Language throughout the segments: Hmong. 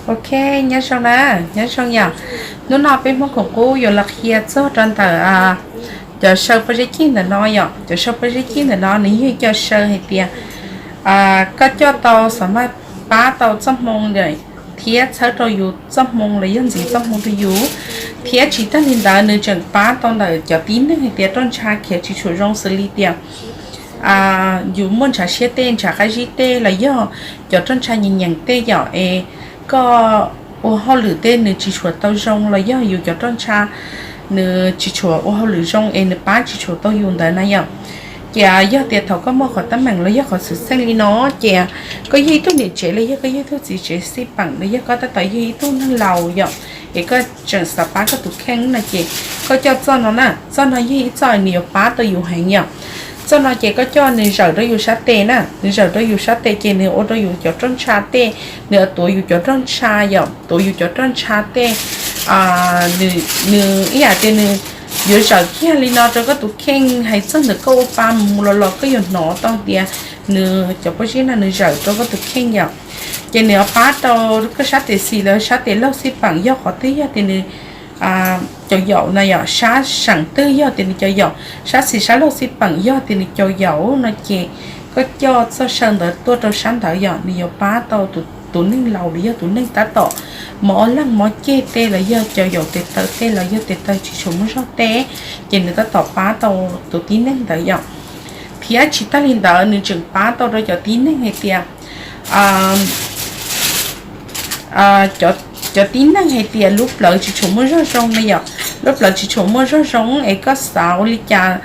Ok, nyob zoo na, nyob zoo yom. Hnub no peb Hmoob Khoom Qub yuav los qhia txog rau ntawm cov saw pob zeb cig ntawm no yom. Cov saw pob zeb cig ntawm no nws yog cov saw hais tias koj coj tau xam maj pab tau txoj hmoo thiab txhawb rau yus txoj hmoo los yog ntxiv txoj hmoo rau yus, thiab tsis tag li ntawd nws tseem pab tau ntawm cov tib neeg hais tias roj ntsha khiav tsis tshua zoo xws li tias yus muaj ntshav siab tej, ntshav qab zib tej los yog cov roj ntsha nyeem nyeem tej yom, es koj ua hauj lwm tej nws tsis tshua tau zoo los yog yus cov roj ntsha nws tsis tshua ua hauj lwm zoo es nws pab tsis tshua tau yus ntawd na yom. Ces yog tias thaum koj muaj qhov teeb meem los yog qhov xwm txheej li no ces koj yog ib tug niam tsev los yog koj yog ib tug txiv tsev xij peem los yog koj tab tom yog ib tug neeg laus yom, es koj tseem xav pab koj tus kheej no ces koj coj txoj no na. Txoj no yog ib txoj nws yuav pab tau yus heev yom. Txoj no ces koj coj nws zawm rau yus sab tes na, nws zawm rau yus sab tes ces nws ua rau yus cov roj ntsha tej, nws tuav yus cov roj ntsha yom, tuav yus cov roj ntsha tej. Nws ib yam tias nws yuav zawm kiag li no rau koj tus kheej, hais txog ntawm koj ua pa mus mus los los koj yuav hnov tau tias nws cov pob zeb no nws zawm rau koj tus kheej yom. Ces nws yuav pab rau koj sab tes xis los sab tes laug xij peem, yog qhov twg yog tias nws cau yaum no yom, sab seem twg yog tias nws cau yaum, sab xis sab laug xij peem yog tias nws cau yaum no ces koj coj txoj saw ntawd tuaj rau sab ntawd yom, nws yuav pab tau tus neeg laus los yog tus neeg tab tom mob leeg mob ceg tej los yog cau yaum tes taw tej los yog tes taw tsis tshua muaj zog tej, ces nws tab tom pab tau tus tib neeg ntawd yom. Thiab tsis tag li ntawd nws tseem pab tau rau cov tib neeg hais tias cov tib neeg hais tias lub plawv tsis tshua muaj zog zoo na yom, lub plawv tsis tshua muaj zog zoo es koj xav ua li cas,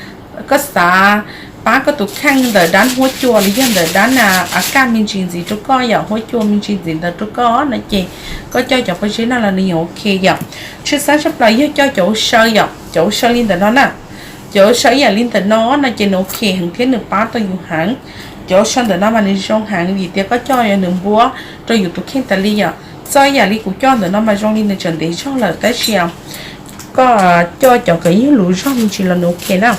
koj xav pab koj tus kheej ntawm dab huab cua los yog ntawm dab a kaj me ntsis ntxiv rau koj yom, huab cua me ntsis ntxiv ntawd rau koj no ces koj coj cov pob zeb no los nws yeej ok yom. Tshwj xeeb tshaj plaws yog coj cov ua saw yom, cov ua saw li ntawm no na. Cov ua saw ib yam li ntawm no no ces nws ok heev thiab nws pab tau yus heev. Cov ua saw ntawm no mas nws zoo heev vim tias koj coj nws npuab rau yus tus kheej tas li yom. Txoj ib yam li kuv coj ntawm no mas zoo li nws tseem ntev zog lawm tab sis koj coj cov kom ib yam luv zog me ntsis los nws ok na.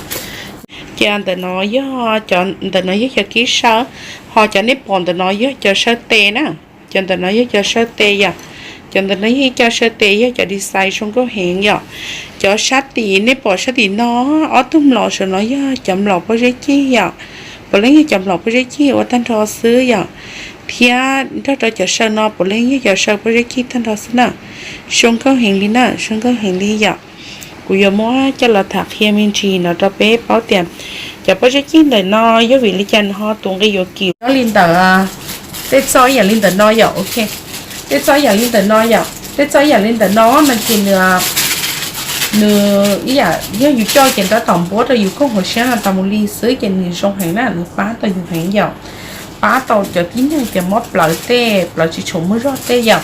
Ces ntawm no yog, ntawm no yog cov kib saw, ho cov nej pom ntawm no yog cov saw tes na. Cov ntawm no yog cov saw tes yom. Cov ntawm no yog ib co saw tes yog cov design zoo nkauj heev yom. Cov sab tim nej pom sab tim no, ob tug mlom saum no yog cov mlom pob zeb cig yom. Puav leej yog cov mlom pob zeb cig ua tag nrho xwb yom. Thiab nrog rau cov saw no puav leej yog cov saw pob zeb cig tag nrho xwb na. Zoo nkauj heev li na, zoo nkauj heev li yom. Kuv yuav muab coj los tham qhia me ntsis no rau peb paub tias cov pob zeb cig ntawm no yog vim li cas nws ho tus nqi yuav kim li ntawd. Tej txoj ib yam li ntawm no yom, ok. Tej txoj ib yam li ntawm no yom, tej txoj ib yam li ntawm no no ces nws, nws ib yam yog yus coj ces nrov tom npuab rau yus kooj hauv siab no tas mus li xwb ces nws zoo heev na, nws pab tau yus heev yom. Pab tau cov tib neeg tias mob plawv tej, plawv tsis tshua muaj zog tej yom.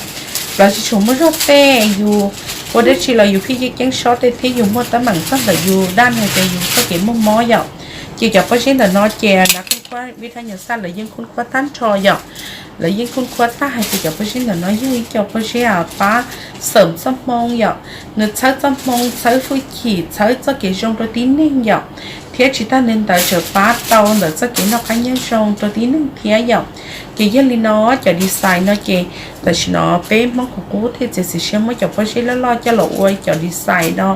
Plawv tsis tshua muaj zog tej yus ua dab tsi los yus pheej ceeb ceeb sob tej thiab yus muaj teeb meem txog ntawm yus daj no ces yus txoj kev muaj mob yom. Ces cov pob zeb ntawm no ces nav khuj khuab vib rab nyuag xaj lawv yeej khub khuab tag nrho yom. Lawv yeej khub khuab tag hais tias cov pob zeb ntawm no yog ib co pob zeb pab xeem txoj hmoo yom. Nws txhawb txoj hmoo, txhawb hwj chim, txhawb txoj kev zoo rau tib neeg yom. Thiab tsis tag li ntawd tseem pab tau ntawm txoj kev noj qab nyob zoo rau tib neeg thiab yom. Ces yog li no cov design no ces tam sim no peb Hmoob Khoom Qub thiaj txiav txim siab muab cov pob zeb loj loj coj los ua cov design no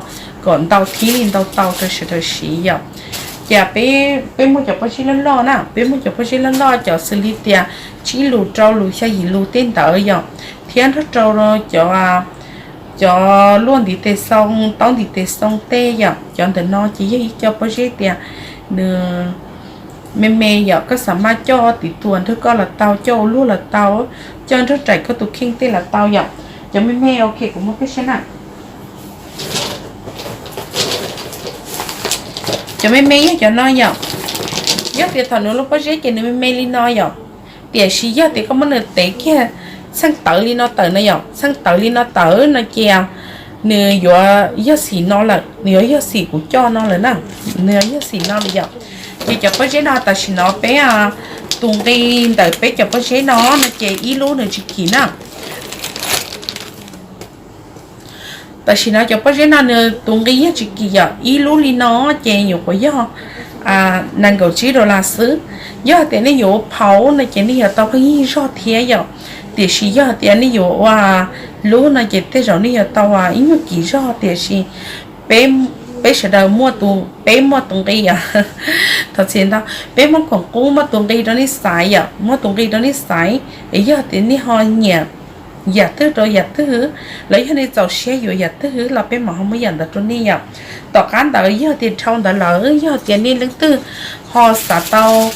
kom ntau thib li ntau tau rau sawv daws siv yom. Ces peb, peb muaj cov pob zeb loj loj na, peb muaj cov pob zeb loj loj cov xws li tias tsib lus, rau lus, xya yim lus tej ntawd yom. Thiab nrog rau cov, cov luaj ntiv tes xoo, taub ntiv tes xoo tej yom. Cov ntawm no ces yog ib co pob zeb tias nws me me yom, koj xav maj coj tiv tuam nrog koj los tau, coj ua luaj los tau, coj nrog raim koj tus kheej tej los tau yom. Cov me me, ok, kuv muab peb saib na. Cov me me yog cov no yom. Yog tias thaum nws lub pob zeb ces nws me me li no yom. Tiam sis yog tias koj muab nws tev kiag txheej tawv li no tawm no yom, txheej tawv li no tawm no ces nws yuav yog xim no lawm, nws yuav yog xim kuv coj no lawm na. Nws yuav yog xim no lawm yom. Ces cov pob zeb no tam sim no peb, tus nqi ntawm peb cov pob zeb no no ces ib lub nws tsis kim na. Tam sim no cov pob zeb no nws tus nqi yog tsis kim yom, ib lub li no ces nyuam qhuav yog nees nkaum tsib dollar xwb. Yog tias nej yuav ua phau no ces nej yuav tau pheej yig zog thiab yom. Tiam sis yog tias nej yuav ua lub no ces tej zaum nej yuav tau ib nyuag kis zog, tiam sis peb, peb sawv daws muaj tus, peb muaj tus nqi os. Thov txim ntau, peb Hmoob khoom qub muaj tus nqi rau nej xaiv yom, muaj tus nqi rau nej xaiv. Es yog tias nej ho nyiam yam twg rau yam twg, los yog nej txaus siab yuav yam twg los peb mam ho muab yam ntawd rau nej yom. Tom qab ntawd yog tias dhau ntawd lawm, yog tias nej leej twg ho xav tau,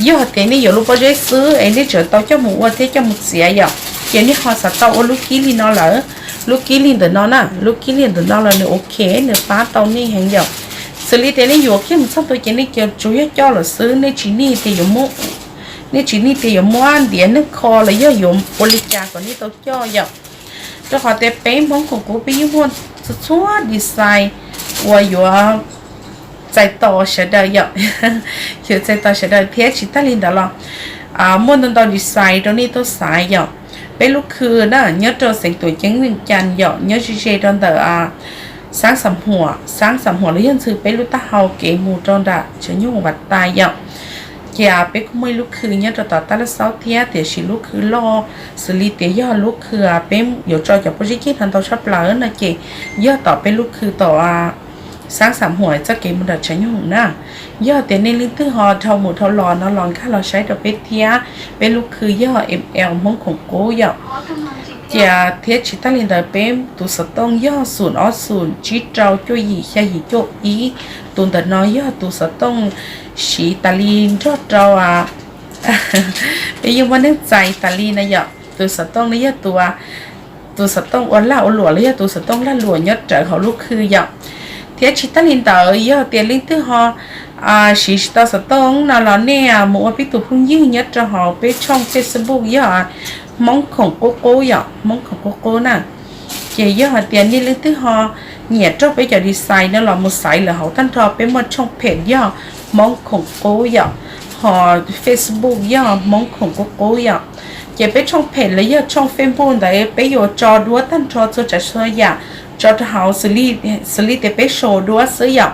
yog tias nej yuav lub pob zeb xwb es nej tseem tau coj mus ua thiab coj mus txiav yom, ces nej ho xav tau ua lub kib li no lawm, lub kib li ntawm no na, lub kib li ntawm no los nws ok, nws pab tau nej heev yom. Xws li tias nej yuav kiag mus txog tua ces nej tsuas yog coj lawm xwb, nej tsis nij tias yuav muab, nej tsis nij tias yuav muab ntiav neeg kho los yog yuav ua li cas kom nej tau coj yom. Rau qhov tias peb Hmoob khoom qub peb yeej muaj txhua txhua design uas yuav txais tos sawv daws yom, yuav txais tos sawv daws thiab tsis tag li ntawd los muaj ntau ntau design rau nej tuaj xaiv yom. Peb lub khw na nyob rau xeev Tuam Ceeb Vees Cas yom, nyob ze ze rau ntawm Xaab Xam Huam, Xaab Xam Huam los yog ntxhw peb lub taub hau kev mus rau nram Tshav Nyuj Vas Tais yom. Ces peb kuj muaj ib lub khw nyob rau tom Tab Laj Xaub thiab, tiam sis lub khw loj, xws li tias yog lub khw peb yuav tso cov pob zeb ceg no ntau tshaj plaws no ces yog tom peb lub khw tom Xaab Xam Huam txoj kev mus nram Tshav Nyuj na. Yog tias nej leej twg ho dhau mus dhau los no los nkag los saib rau peb thiab. Peb lub khw yog M L Hmoob khoom qub yom. Ces thiab tsis tag li ntawd peb tus xov tooj yog xoom ob xoom tsib rau cuaj yim xya yim cuaj ib. Tus ntawm no yog tus xov tooj siv tas li nrog rau, peb yeej muaj neeg txais tas li na yom. Tus xov tooj no yog tus, tus xov tooj ua lag ua luam los yog tus xov tooj lag luam nyob rawv hauv lub khw yom. Thiab tsis tag li ntawd yog tias leej twg ho siv tsis tau xov tooj no los nej mus ua peb tus phooj ywg nyob rau hauv peb tshooj Facebook yog Hmoob khoom qub qub yom, Hmoob khoom qub qub na. Ces yog hais tias nej leej twg ho nyiam rau peb cov design no los mus xaiv lawm hauv tag nrho, peb muaj tshooj page yog Hmoob khoom qub yom, ho Facebook yog Hmoob khoom qub qub yom. Ces peb tshooj page los yog tshooj Facebook ntawd peb yuav tso duab tag nrho txhua tsav txhua yam tso rau hauv, xws li tias peb show duab xwb yom.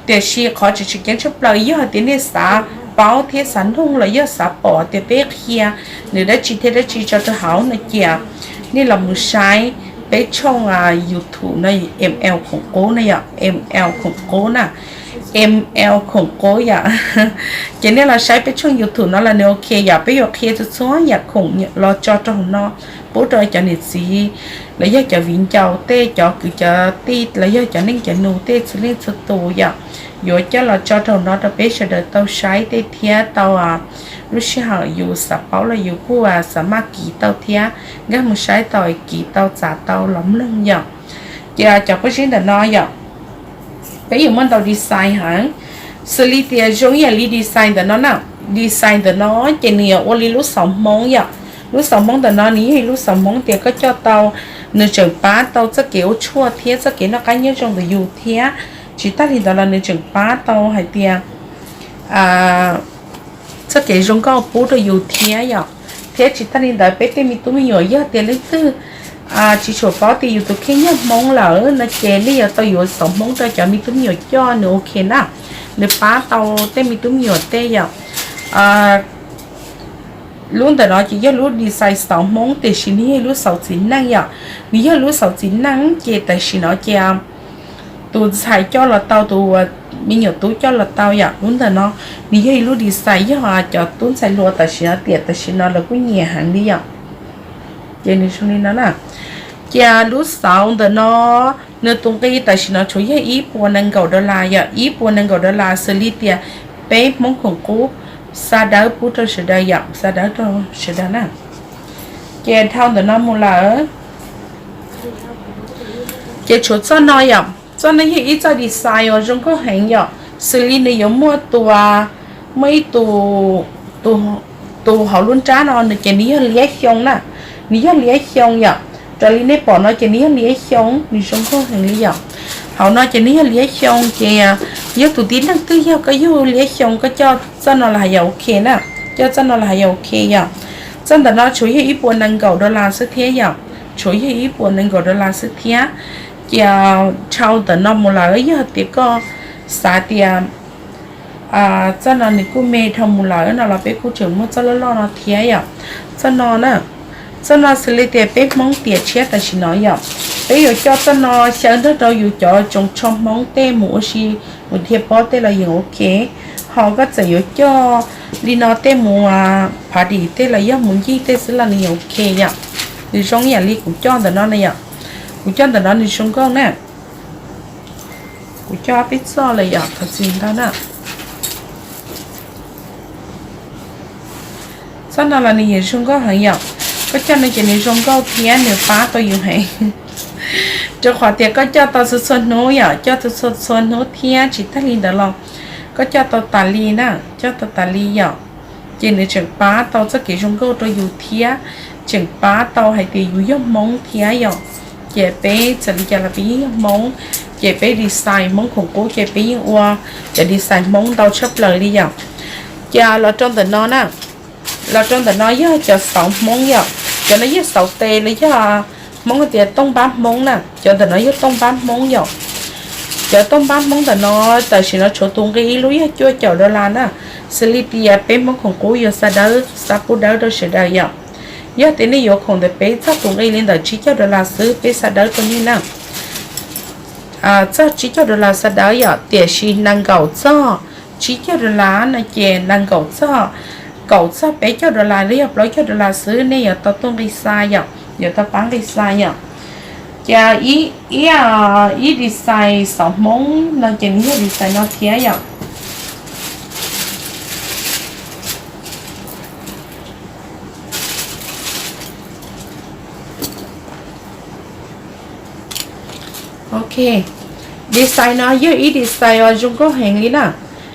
Tiam sis qhov tseem tseem ceeb tshaj plaws yog hais tias nej xav paub thiab xav noog los yog xav pom tias peb qhia nws dab tsi thiab dab tsi tso rau hauv no ces nej los mus saib peb tshooj YouTube no, M L khoom qub na yom, M L khoom qub na, M L khoom qub yom. Ces nej los saib peb tshooj YouTube no los nws ok yom, peb yuav qhia txhua txhua yam khoom los tso rau hauv no pub rau cov niam txiv los yog cov viv ncaus tej, cov kwv cov tij los yog cov neej cov nus tej txhua leej txhua tus yom. Yuav coj los tso rau hauv no rau peb sawv daws tau saib tej thiab tau, lub sij hawm yus xav paub los yus kuj xav maj kiv tau thiab, nkag mus saib tau kiv tau txav tau los mloog yom. Ces cov pob zeb ntawm no yom, peb yuav muaj ntau design heev. Xws li tias zoo ib yam li design ntawm no na, design ntawm no ces nws yuav ua li lub xauv Hmoob yom. Lub xauv Hmoob ntawm no nws yog ib lub xauv Hmoob tias koj coj tau, nws tseem pab tau txoj kev ua tshuaj thiab txoj kev noj qab nyob zoo ntawm yus thiab. Tsis tag li ntawd los nws tseem pab tau hais tias txoj kev zoo nkauj pub rau yus thiab yom. Thiab tsis tag li ntawd peb tej me tub me nyuam yog tias leej twg tsis tshua paub tias yus tus kheej yog Hmoob lawm no ces nej yuav tau yuav xauv Hmoob rau cov me tub me nyuam coj nws ok na. Nws pab tau tej me tub me nyuam tej yom. Lub ntawm no ces yog lub design xauv Hmoob tiam sis nws yog lub xauv txiv neej yom. Nws yog lub xauv txiv neej ces tam sim no ces tus ntxhais coj los tau, tus me nyuam tub coj los tau yom. Lub ntawm no nws yog ib lub design yog cov tub ntxhais hluas tam sim no tiam tam sim no lawv kuj nyiam heev li yom. Ces nws zoo li no na. Ces lub xauv ntawm no nws tus nqi tam sim no tshuav yog ib puas nees nkaum dollar yom, ib puas nees nkaum dollar xws li tias peb Hmoob khoom qub xa dawb pub rau sawv daws yom, xa dawb rau sawv daws na. Ces dhau ntawm no mus lawm ces tshuav txoj no yom. Txoj no yog ib txoj design uas zoo nkauj heev yom, xws li nws yuav muaj tus, muaj ib tus, tus hauv lub nrab no nws ces nws yog liab xyoo na, nws yog liab xyoo yom. Raws li nej pom no ces nws yog liab xyoo, nws zoo nkauj heev li yom. Hauv no ces nws yog liab xyoo ces yog tus tib neeg twg yog koj yug liab xyoo koj coj txoj no los hais yog ok na, coj txoj no los hais yog ok yom. Txoj ntawm no tshuav yog ib puas nees nkaum dollar xwb thiab yom, tshuav yog ib puas nees nkaum dollar xwb thiab. Ces dhau ntawm no mus lawm yog tias koj xav tias Txoj no nws kuj me dhau mus lawm no los peb kuj tseem muaj txoj loj loj no thiab yom. Txoj no na, txoj no xws li tias peb Hmoob tiam tshiab tam sim no yom, peb yuav coj txoj no xyaw nrog rau yus cov tsoos tsho Hmoob tej mus ua si, mus dhia pob tej los yeej ok. Ho koj txawm yuav coj li no tej mus phav dim tej los yog mus ncig tej xwb los nws yeej ok yom. Nws zoo ib yam li kuv coj ntawm no na yom. Kuv coj ntawm no nws zoo nkauj na. Kuv coj peb txoj lawm yom, thov txim ntau na. Txoj no los nws yeej zoo nkauj heev yom. Koj coj no ces nws zoo nkauj thiab nws pab tau yus heev. Rau qhov tias koj coj tau txhua txhua hnub yom, coj tau txhua txhua hnub thiab tsis tag li ntawd los koj coj tau tas li na, coj tau tas li yom. Ces nws tseem pab tau txoj kev zoo nkauj rau yus thiab, tseem pab tau hais tias yus yog Hmoob thiab yom. Ces peb txawm li cas los peb yeej yog Hmoob, ces peb design Hmoob khoom qub ces peb yeej ua cov design Hmoob ntau tshaj plaws li yom. Ces los rau ntawm no na, los rau ntawm no yog cov xauv Hmoob yom, cov no yog xauv tes los yog Hmoob tias tooj npab Hmoob na, cov ntawm no yog tooj npab Hmoob yom. Cov tooj npab Hmoob ntawm no tam sim no tshuav tus nqi ib lub yog cuaj caum dollar na, xws li tias peb Hmoob khoom qub yuav xa dawb xa pub dawb rau sawv daws yom. Yog tias nej yuav khoom ntawm peb txog tus nqi li ntawm tsib caug dollar xwb peb xa dawb rau nej na. Txog tsib caug dollar xa dawb yom, tiam sis nees nkaum txog tsib caug dollar no ces nees nkaum txog, kaum txog peb caug dollar los yog plaub caug dollar xwb nej yuav tau tuaj nqi xa yom, yuav tau pab nqi xa yom. Ces ib design xauv Hmoob no ces nws yog design no thiab yom. Ok, design no yog ib design uas zoo nkauj heev li na.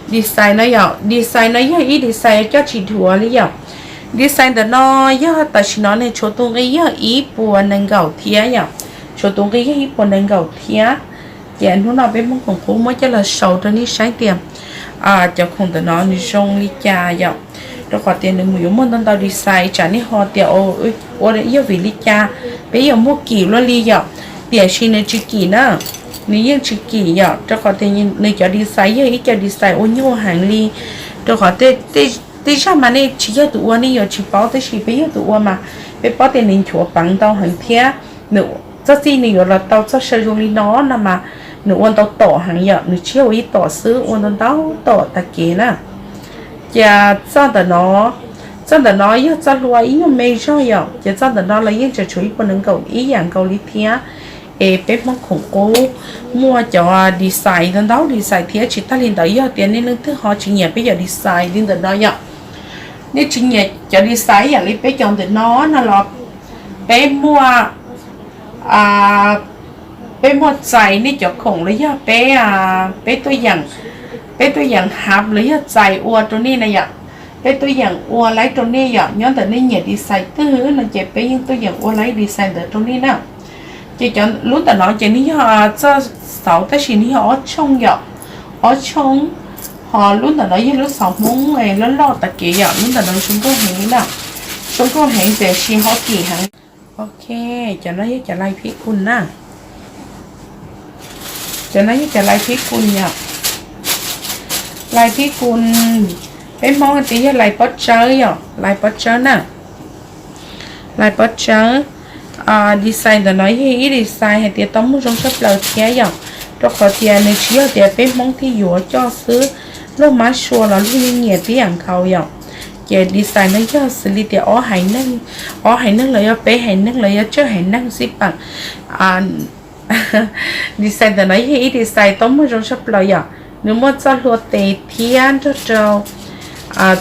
Design no yom, design no yog ib design uas coj tsis dhuav li yom. Design ntawm no yog tam sim no nws tshuav tus nqi yog ib puas nees nkaum thiab yom. Tshuav tus nqi yog ib puas nees nkaum thiab. Ces hnub no peb Hmoob khoom qub muab coj los sau rau nej saib tias cov khoom ntawm no nws zoo li cas yom. Rau qhov tias nws mus yuav muaj ntau ntau design, tsam nej ho tias ua yog vim li cas peb yuav muaj kim luaj li yom. Tiam sis nws tsis kim na, nws yeej tsis kim yom, rau qhov tias nws cov design yog ib co design ua nyuaj heev li. Rau qhov tej zaj mas nej tsis yog tus ua nej yuav tsis paub, tab sis peb yog tus ua mas peb paub tias nws nchuav peev ntau heev thiab. Nws txoj txij nws yuav los tau txoj saw zoo li no no mas nws ua ntau tom heev yom, nws tsis yog ua ib tom xwb, ua ntau ntau tom tag kev na. Ces txoj ntawm no, txoj ntawm no yog txoj hlua ib nyuag me zog yom, ces txoj ntawm no los yeej tseem tshuav ib puas nees nkaum ib yam nkaus li thiab. Es peb Hmoob khoom qub muaj cov design ntau ntau design thiab, tsis tag li ntawd yog tias nej leej twg ho tsis nyiam peb cov design li ntawm no yom, nej tsis nyiam cov design ib yam li peb cov ntawm no no los peb muaj, peb muaj txais nej cov khoom los yog peb, peb tuaj yeem, peb tuaj yeem hab los yog txais ua rau nej na yom. Peb tuaj yeem ua laib rau nej yom, nyob ntawm nej nyiam design twg no ces peb yeej tuaj yeem ua laib design ntawd rau nej na. Ces cov lub ntawm no ces nws yog txoj xauv tab sis nws yog ob tshooj yom, ob tshooj. Ho lub ntawm no yog lub xauv Hmoob loj loj tag kev yom, lub ntawm no zoo nkauj heev li na. Zoo nkauj heev tiam sis ho kim heev. Ok, cov no yog cov lais phib kun na. Cov no yog cov lais phib kun yom. Lais phib kun, peb Hmoob tias yog lais pob tsawb yom, lais pob tsawb na. Lais pob tsawb. Design ntawm no yog ib design hais tias tau muaj zoo tshaj plaws thiab yom, rau qhov tias nws tsis yog tias peb Hmoob thiaj yuav coj xwb, luag mab sua los luag yeej nyiam tib yam nkaus yom. Ces design no yog xws li tias ob haiv neeg, ob haiv neeg los yog peb haiv neeg los yog tsawg haiv neeg xij peem. Design ntawm no yog ib design tau muaj zoo tshaj plaws yom, nws muaj txoj hlua tes thiab nrog rau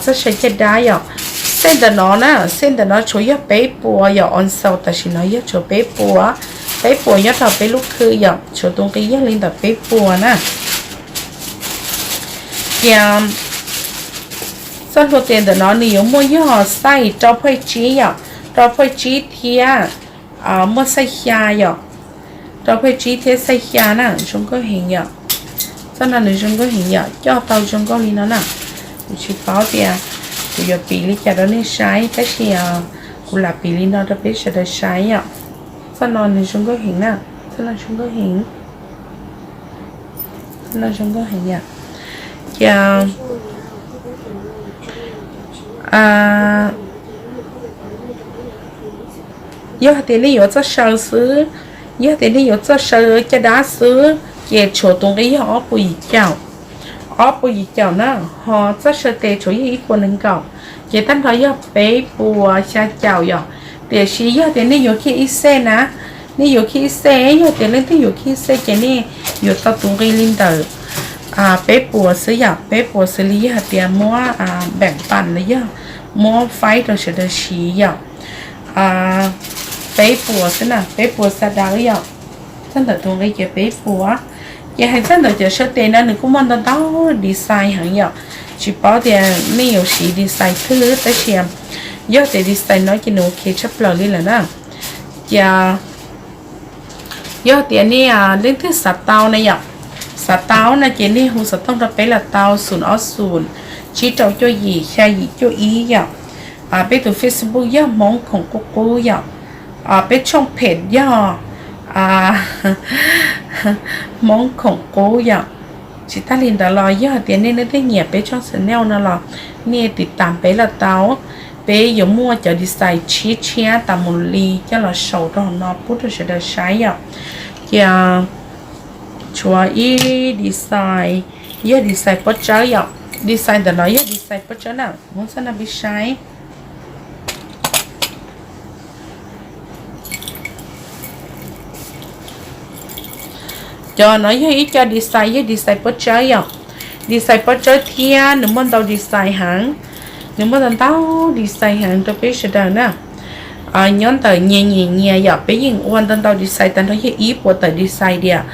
txoj saw caj dab yom. Xej ntawm no na, xej ntawm no tshuav yog peb puas yom, on sale tam sim no yog tshuav peb puas, peb puas nyob rau peb lub khw yom, tshuav tus nqi yog li ntawm peb puas na. Ces txoj hlua tes ntawm no nws yuav muaj yog xaij rau phaij tsib yom, rau phaij tsib thiab muaj xaij xya yom, rau phaij tsib thiab xaij xya na, zoo nkauj heev yom. Txoj no nws zoo nkauj heev yom, coj tau zoo nkauj li no na. Kuv tsis paub tias kuv yuav piv li cas rau nej saib tab sis kuv lam piv li no rau peb sawv daws saib yom. Txoj no nws zoo nkauj heev na, txoj no zoo nkauj heev. Txoj no zoo nkauj heev yom. Ces Yog hais tias nej yuav txoj saw xwb, yog tias nej yuav txoj saw caj dab xwb ces tshuav tus nqi yog ob puas yim caum, ob puas yim caum na, ho txoj saw tes tshuav yog ib puas nees nkaum, ces tag nrho yog peb puas xya caum yom. Tiam sis yog tias nej yuav kiag ib xej na, nej yuav kiag ib xej, yog tias leej twg yuav kiag ib xej ces nej yuav tau tus nqi li ntawm peb puas xwb yom, peb puas xws li yog hais tias muab npeem pas los yog muab faib rau sawv daws siv yom. Peb puas xwb na, peb puas xa daws yom. Txog ntawm tus nqi ces peb puas. Ces hais txog ntawm cov saw tes no nws kuj muaj ntau ntau design heev yom. Tsis paub tias nej yuav siv design twg tab sis yog tias design no ces nws ok tshaj plaws li lawm na. Ces yog tias nej leej twg xav tau na yom, xav tau no ces nej hu xov tooj rau peb los tau, xoom ob xoom, tsib rau cuaj yim, xya yim cuaj ib yom. Peb tus Facebook yog Hmoob Khoom Qub Qub yom. Peb tshooj page yog Hmoob Khoom Qub yom. Tsis tag li ntawd los yog hais tias nej leej twg nyiam peb tshooj channel no los nej tiv tam peb los tau. Peb yuav muaj cov design tshiab tshiab tas mus li coj los sau rau hauv no pub rau sawv daws saib yom. Ces tshuav ib design, yog design pob tsawb yom. Design ntawm no yog design pob tsawb na, muab txoj no peb saib. Cov no yog ib co design, yog design pob tsawb yom. Design pob tsawb thiab nws muaj ntau design heev, nws muaj ntau ntau design heev rau peb sawv daws na. Nyob ntawm nyias nyias nyias yom, peb yeej ua ntau ntau design tag nrho yog ib puas tawm design diam.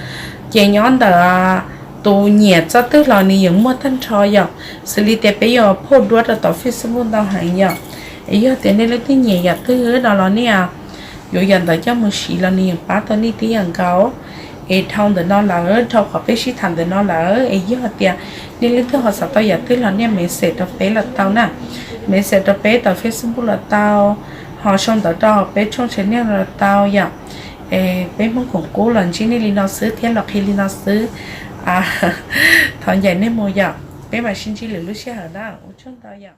Ces nyob ntawm tus nyiam txoj twg los nws yeej muaj tag nrho yom. Xws li tias peb yuav post duab rau tom Facebook ntau heev yom. Es yog tias nej leej twg nyiam yam twg no los nej yuav yam ntawd coj mus siv los nws yeej pab tau nej tib yam nkaus. Es dhau ntawm no lawm, dhau qhov peb sib tham ntawm no lawm, es yog tias nej leej twg ho xav tau yam twg los nej message rau peb los tau na, message rau peb tom Facebook los tau, ho sau ntawv rau peb tshooj channel los tau yom. Es peb Hmoob Khoom Qub los ntsib nej li no xwb thiab los qhia li no xwb. Thov ncaim nej mus yom, peb mam sib ntsib lwm lub sij hawm na, ua tsaug ntau yom.